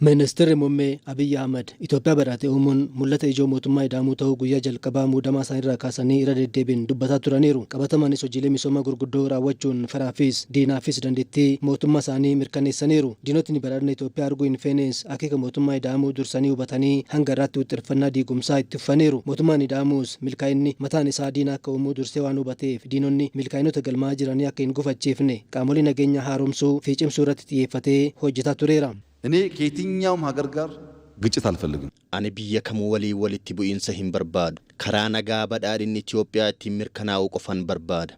Ministeerri muummee Abiyyi Ahmad Itoophiyaa badhaate uumuun mul'ata ijoo mootummaa ida'amuu ta'uu guyyaa jalqabaa muudamaa isaaniirraa kaasanii irra deddeebiin dubbataa turaniiru. Qabatamaanis hojiilee misoomaa gurguddoo raawwachuun firaafis diinaafis dandeettii mootummaa isaanii mirkaneessaniiru. Diinotni badhaadhina Itoophiyaa arguu hin feenes akeeka mootummaa ida'amuu dursanii hubatanii hanga irraatti wixxirfannaa diigumsaa itti uffaniiru. Mootummaan ida'amuus milkaa'inni mataan isaa diina akka uumuu dursee waan hubateef diinonni milkaa'inoota galmaa jiranii akka hin gufachiifne qaamolee nageenya haaromsuu fi cimsuu irratti xiyyeeffatee hojjetaa tureera. እኔ ከየትኛውም ሀገር ጋር ግጭት አልፈልግም። Ani biyya kamuu waliin walitti bu'iinsa hin barbaadu. Karaa nagaa badhaadhinni Itoophiyaa ittiin mirkanaa'u qofan barbaada.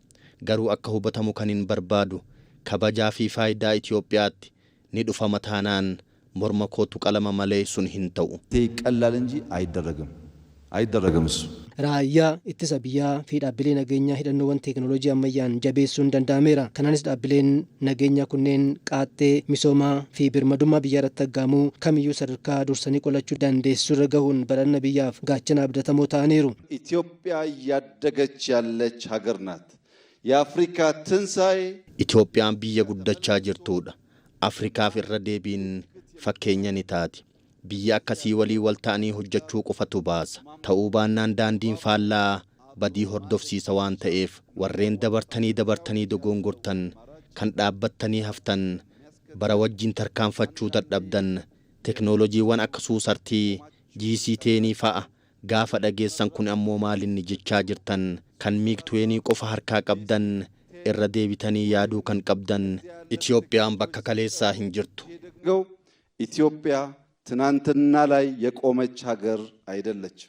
Garuu akka hubatamu kan hin barbaadu kabajaa fi faayidaa Itoophiyaatti ni dhufama taanaan morma kootu qalama malee sun hin ta'u. ይቀላል እንጂ አይደረግም አይደረግም እሱ። Raayyaa ittisa biyyaa fi dhaabbilee nageenyaa hidhannoowwan teekinooloojii ammayyaan jabeessuun danda'ameera. Kanaanis dhaabbileen nageenyaa kunneen qaaxxee misoomaa fi birmadummaa biyyaa irratti aggaamuu kamiyyuu sadarkaa dursanii qolachuu dandeessisuu irra gahuun badhaadhina biyyaaf gaachana abdatamoo ta'aniiru. ኢትዮጵያ እያደገች ያለች ሀገር ናት። የአፍሪካ ትንሣኤ Itoophiyaan biyya guddachaa jirtudha. Afrikaaf irra deebiin fakkeenya ni taati. Biyya akkasii walii wal ta'anii hojjechuu qofatu baasa. Ta'uu baannaan daandiin faallaa badii hordofsiisa waan ta'eef warreen dabartanii dabartanii dogongortan, kan dhaabbattanii haftan, bara wajjin tarkaanfachuu dadhabdan, teknooloojiiwwan akka suusartii GC10 fa'a gaafa dhageessan kun ammoo maalinni jechaa jirtan, kan miig 20 qofa harkaa qabdan, irra deebitanii yaaduu kan qabdan, Itoophiyaan bakka kaleessaa hin jirtu. ኢትዮጵያ ትናንትና ላይ የቆመች ሀገር አይደለችም።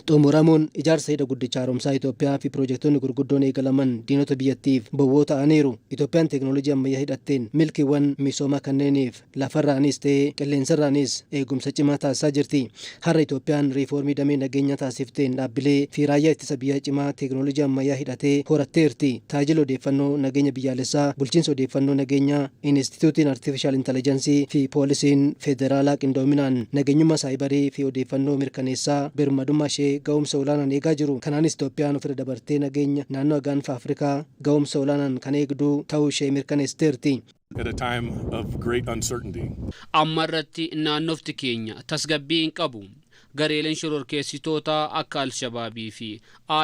Xumuramuun ijaarsa hidha guddicha haaromsaa Itoophiyaa fi piroojektonni gurguddoon eegalaman diinota biyyattiif bowwoo ta'aniiru. Itoophiyaan teekinooloojii ammayyaa hidhatteen milkiiwwan misoomaa kanneeniif lafarraanis ta'ee qilleensarraanis eegumsa cimaa taasisaa jirti. Har'a Itoophiyaan riifoormii damee nageenyaa taasifteen dhaabbilee fi raayyaa ittisa biyyaa cimaa teekinooloojii ammayyaa hidhatee horatteerti. Tajaajila odeeffannoo nageenya biyyaalessaa, bulchiinsa odeeffannoo nageenyaa, Inistituutiin Artificial Intelligence fi poolisiin federaalaa qindoominaan nageenyummaa saayibarii fi odeeffannoo mirkaneessaa birmadummaa ishee ga'umsa olaanaan eegaa jiru. Kanaanis Itoophiyaan ofirra dabartee nageenya naannoo gaanfa Afrikaa ga'umsa olaanaan kan eegduu ta'uu ishee mirkaneessiteerti. At a time of great uncertainty. Amma irratti naannofti keenya tasgabbii hin qabu. Gareeleen shororkeessitoota akka Alshabaabii fi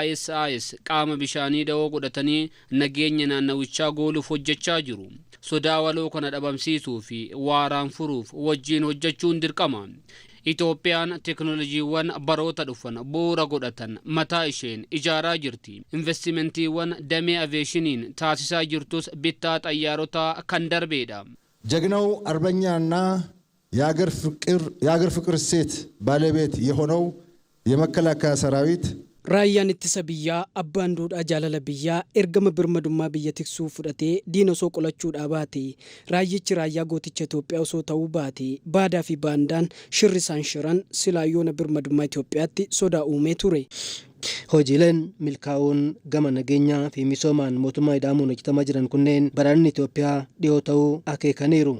ISIS qaama bishaanii da'oo godhatanii nageenya naannawichaa gooluuf hojjechaa jiru. Sodaa waloo kana dhabamsiisuu fi waaraan furuuf wajjiin hojjechuun dirqama. Itoophiyaan teekinooloojiiwwan baroota dhufan bu'uura godhatan mataa isheen ijaaraa jirti. Investimentiiwwan damee aveeshiniin taasisaa jirtus bittaa xayyaarotaa kan darbeedha. ጀግናው አርበኛና የአገር ፍቅር እሴት ባለቤት የሆነው የመከላከያ ሰራዊት Raayyaan ittisa biyyaa abbaan duudhaa jaalala biyyaa ergama birmadummaa biyya tiksuu fudhatee diina osoo qolachuudhaa baate, raayyichi raayyaa gooticha Itoophiyaa osoo ta'uu baate, baadaa fi baandaan shirri isaan shiran silaa yoona birmadummaa Itoophiyaatti sodaa uumee ture. Hojiileen milkaa'uun gama nageenyaa fi misoomaan mootummaa ida'amuun hojjetamaa jiran kunneen badhaadhinni Itoophiyaa dhiyoo ta'uu akeekaniiru.